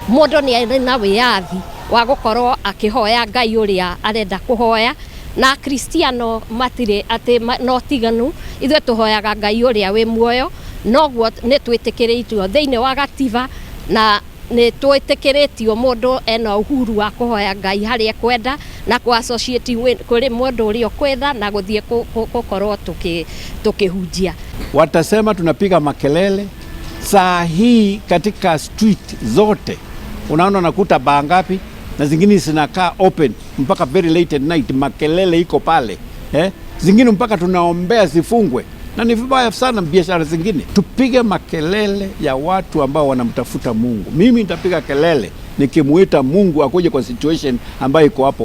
Mũndũ nĩ arĩ na wĩyathi wa gũkorwo akĩhoya Ngai ũrĩa arenda kũhoya, na Akristiano matirĩ atĩ no tiganu, ithuĩ tũhoyaga Ngai ũrĩa wĩ muoyo, noguo nĩ twĩtĩkĩrĩtio thĩinĩ wa gatiba, na nĩ twĩtĩkĩrĩtio mũndũ ena uhuru wa kũhoya Ngai harĩa ekwenda na kũ associate kũrĩ mũndũ ũrĩa ũkwenda na gũthiĩ gũkorwo tũkĩhunjia. Watasema tunapiga makelele saa hii katika street zote, unaona nakuta baa ngapi na zingine zinakaa open mpaka very late at night, makelele iko pale eh? Zingine mpaka tunaombea zifungwe, na ni vibaya sana biashara zingine. Tupige makelele ya watu ambao wanamtafuta Mungu. Mimi nitapiga kelele nikimuita Mungu akuje kwa situation ambayo iko hapo.